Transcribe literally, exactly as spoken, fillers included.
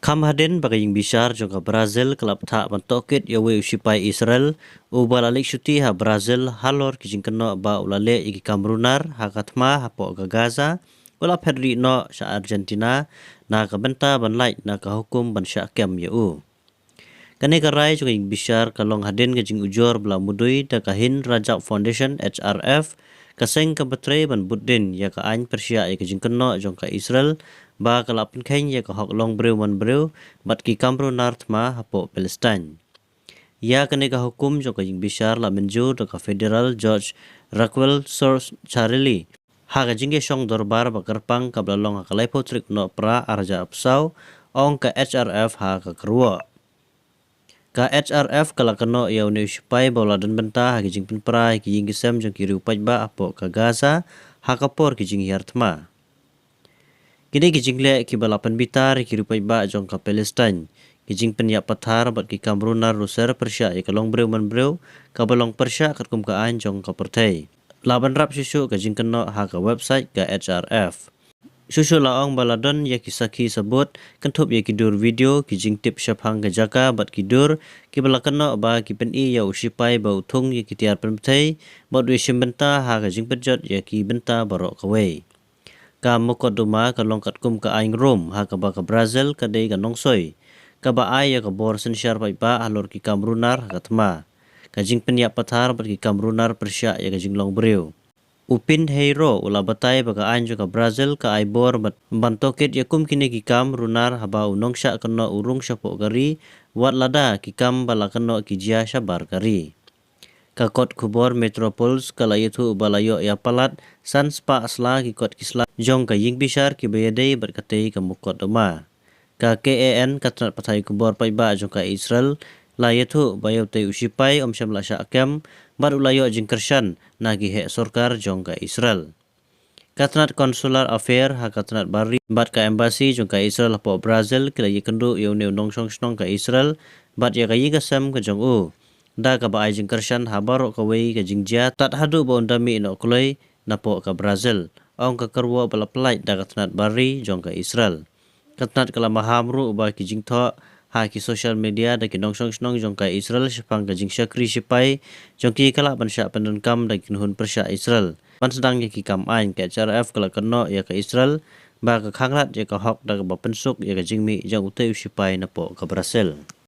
Kham hadien ba ka ïingbishar jong ka Brazil ka la bthah ban tohkit ïa uwei u shipai Israel uba la leit shuti ha Brazil halor ki jingkynnoh ba u la leh ïa ki kam runar ha ka thma hapoh ka Gaza, u la phet rieh noh sha Argentina na ka bynta ban lait na ka hukum ban shah kem ïa u. Kane ka rai jong ka ïingbishar ka long hadien ka jingujor ba la mudui da ka Hind Rajab Foundation, H R F, ka seng kaba trei ban bud dien ïa ka aiñ pyrshah ïa ka jingkynnoh jong ka Israel ba ka la pynkheiñ ïa ka hok long briew man briew bad ki kam runar thma hapoh Palestine. Ïa kane ka hukum jong ka ïingbishar la mynjur da ka Federal Judge Raquel Sorcarelli ha ka jingïashong dorbar ba kyrpang kaba la long ha ka laiphew tarik u Nohprah arhajar arphew saw, ong ka H R F ha ka kyrwoh. Ka H R F ka la kynnoh ïa une u shipai ba u la don bynta ha ki jingpynpra ïa ki ïing ki sem jong ki riew paidbah hapoh ka Gaza ha ka por ki jinghiar thma. Kine ki jingleh kiba la pynbitar ïa ki riew paidbah jong ka Palestine, ki jingpynïap pathar bad ki kam runar ruser pyrshah ïa ka long briew man briew kaba long pyrshah katkum ka aiñ jong ka pyrthei. La bynrap shuh shuh ka jingkynnoh ha ka website ka H R F. Shuh shuh la ong ba la don ïa ki sakhi sabut kynthup ïa ki dur video, ki jingtip shaphang ka jaka bad ki dur kiba la kynnoh ba ki pyni ïa u shipai ba u thung ïa ki tiar pynpthei bad u ïashim bynta ha ka jingpynjot ïa ki bynta baroh kawei. Ka mukotduma ka long katkum ka aiñ Rome ha kaba ka Brazil ka dei ka nongsoi kaba ai ïa ka bor synshar paidbah halor ki kam runar ha ka thma, ka jingpynïap pathar bad ki kam runar pyrshah ïa ka jinglong briew. U Pinheiro u la batai ba ka aiñ jong ka Brazil ka ai bor ban, ban tohkit ïa kum kine ki kam runar haba u nongshah kynnoh u rung shapoh ka ri, wat lada ki kam ba la kynnoh ki jia shabar ka ri. Ka kot khubor Metrópolis ka la ïathuh ba la ïoh ïa palat san spah sla ki kot ki sla jong ka ïingbishar kiba ïadei bad katei ka mukotduma. Ka K A N, ka tnat pathai khubor paidbah jong ka Israel, la ïathuh ba ïa utei u shipai um shym la shah kem bad u la ïoh jingkyrshan na ki heh sorkar jong ka Israel. Ka tnat Consular Affair ha ka tnat bar ri bad ka embassy jong ka Israel hapoh Brazil ki la ïakynduh ïa une u nongshong shnong ka Israel bad ïa ka ïing ka sem ka jong u, da kaba ai jingkyrshan ha baroh kawei ka jingjia tad haduh ba un da mih noh kloi napoh ka Brazil, ong ka kyrwoh ba la pyllait da ka tnat bar ri jong ka Israel. Ka tnat ka la maham ruh ba ki jingthoh ha ki social media da ki nongshong shnong jong ka Israel shaphang ka jingshakri shipai jong ki ka lah ban shah pyndonkam da ki kynhun pyrshah Israel ban sdang ïa ki kam aiñ. Ka H R F ka la kynnoh ïa ka Israel ba ka khanglad ïa ka hok da kaba pynsuk ïa ka jingmih jong utei u shipai napoh ka Brazil.